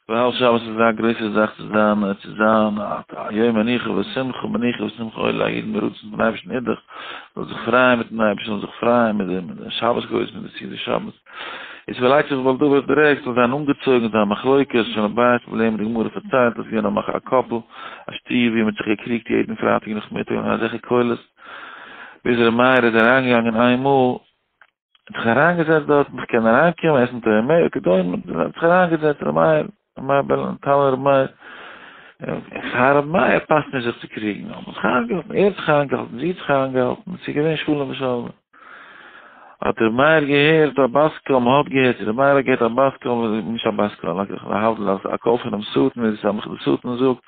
ווייל שבת איז אזא גרויסע זאך צו זיין, צו זיין א יום מנוחה ושמחה, מנוחה ושמחה אוי להגיד מרצון פון אייבערשטן אידך, זאל זיך פרייען מיטן אייבערשטן, זאל זיך פרייען מיט די שבת קודש, מיט די סעודת שבת. איז פארלייגט זיך בעל דבר דירעקט, זאל זיין אנגעצויגן, זיין מחלוקת, שלום בית פראבלעמען, די גמרא פארציילט אז ס'איז געווען א קאפל, א שטוב ווי מ'האט זיך געקריגט יעדן פרייטאג נאכמיטאג און אזעלכע קולות, ביז ר' מאיר איז אריינגעגאנגען איינמאל, האט זיך אריינגעזעצט דארט, איך קען אריינקומען עסן טועמיה וכדומה, האט זיך אריינגעזעצט ר' מאיר, ר' מאיר בן תנא ר' מאיר, פאר ר' מאיר פאסט נישט זיך צו קריגן, האט מען זיך איינגעהאלטן, ער האט זיך איינגעהאלטן, זי האט זיך איינגעהאלטן, עס איז געווען שלום ושלווה. האט ר' מאיר געהערט א בת קול, מען האט געהערט, ר' מאיר האט געהערט א בת קול, נישט א בת קול, להבדיל, א קול פונעם שטן, ווי די שטן זאגט,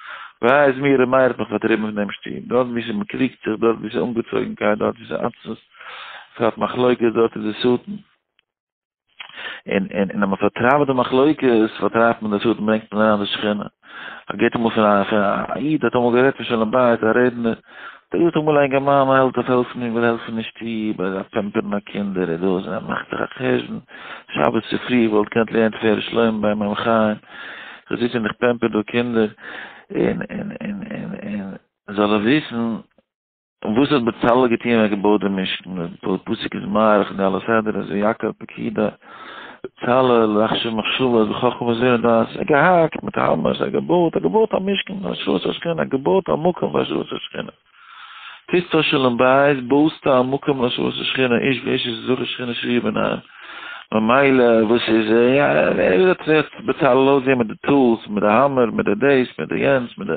וויי איז מיר, ר' מאיר האט מיך פארטריבן פון דעם שטוב, דארט וואו מען קריגט זיך, דארט וואו ס'איז אנגעצויגנקייט, דארט וואו ס'איז עצבות, ס'האט מחלוקת דארט איז די שטן. און און און אז מען פארטרייבט די מחלוקת, פארטרייבט מען די שטן, ברענגט מען אריין די שכינה. א גוט אמאל פון א פון א איד האט אמאל גערעדט פון שלום בית, א רעדנער, דער איד האט אמאל א אינגערמאן א העלד אויף העלפן אים, וויל העלפן אין שטוב, ער דארף פעמפערן א קינדער, ער דאס, און ער מאכט זיך א חשבון, שבת צופרי איך וואלט געקענט לערנען תפארת שלמה ביי מים חיים, איך זיץ און איך פעמפער דא קינדער, און און און און און זאל ער וויסן, און וואס האט בצלאל געטון ווען ער האט געבויט דעם משכן? דער פסוק איז מאריך אין די אלע סדרות, ויקהל פקודי בצלאל לחשוב מחשבות בחכמה ובבינה ובדעת, ער האט געהאקט מיט האמערס, ער האט געבויט, ער האט געבויט א משכן להשראת השכינה, ער האט געבויט א מקום להשראת השכינה. טוסט א שלום בית, בויסטו א מקום להשראת השכינה, איש ואשה זכו שכינה שרויה ביניהם. ממילא וואס איז, יא, ווי האט בצלאל אויסגעזען מיט די tools, מיט די האמער, מיט די דאס, מיט די יענץ, מיט די.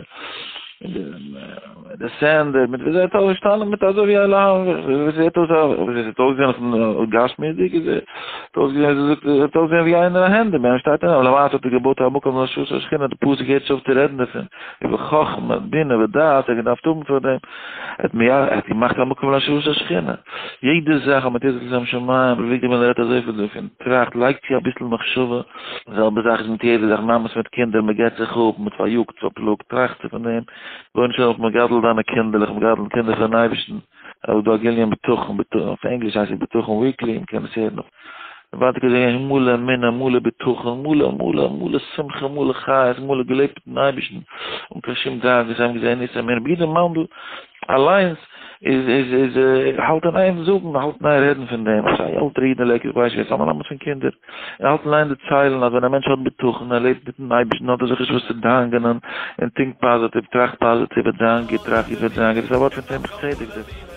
מיט די sander, מיט ווי זעט אויס שטאנען מיט אזוי ווי א לאנג, ווי זעט אויס ווי זעט אויס געווען גשמיות'דיג איז ער אויסגעזען ווי זאגט זעט אויס ווי איינער א handyman שטייט אין למעשה האט ער געבויט א מקום להשראת השכינה די פסוק הערט נישט אויף צו רעדן דערפון וויפיל חכמה בינה ודעת ער האט געדארפט האבן פאר דעם ער האט מיר ער האט געמאכט א מקום להשראת השכינה יעדע זאך אז מען טוט עס לשם שמים ר' אביגדור מילער רעדט אזויפיל דערפון טראכט לייג צו אביסל מחשבה די זעלבע זאך איז מיט יעדע זאך, מאמעס מיט קינדער, מען געבט זיך אפ, מען פאריאגט, פארפלאגט, טראכט זיך פון דעם, רבונו של עולם מגדל דיינע קינדערלעך, מגדל קינדער פארן אייבערשטן, אבער דא א גיליון בטחון, אויף ענגליש הייסט עס בטחון weekly, מען קען עס הערן אויף ווייטער קען זעהן מלא אמונה, מלא בטחון, מלא מלא מלא שמחה, מלא חיות, מלא געלעבט מיטן אייבערשטן, אן קיין שום דאגות, זיי האבן געזעהן ניסים, און רבי יודא מאנדל אליינס איז איז איז האלט אין איין זאגן, האלט אין איין רעדן פון דעם, סיי עלטערע אידן לעקעך ווייס איך ווער, ס'איז א מלמד פון קינדער, און האלט אין איין דערציילן אז ווען א מענטש האט בטחון, ער לעבט מיטן אייבערשטן האט ער זיך נישט וואס צו דאגה'נען, און think positive, טראכט positive, וועט זיין גוט, טראכט גוט וועט זיין גוט, דאס איז א ווארט פון צמח צדק.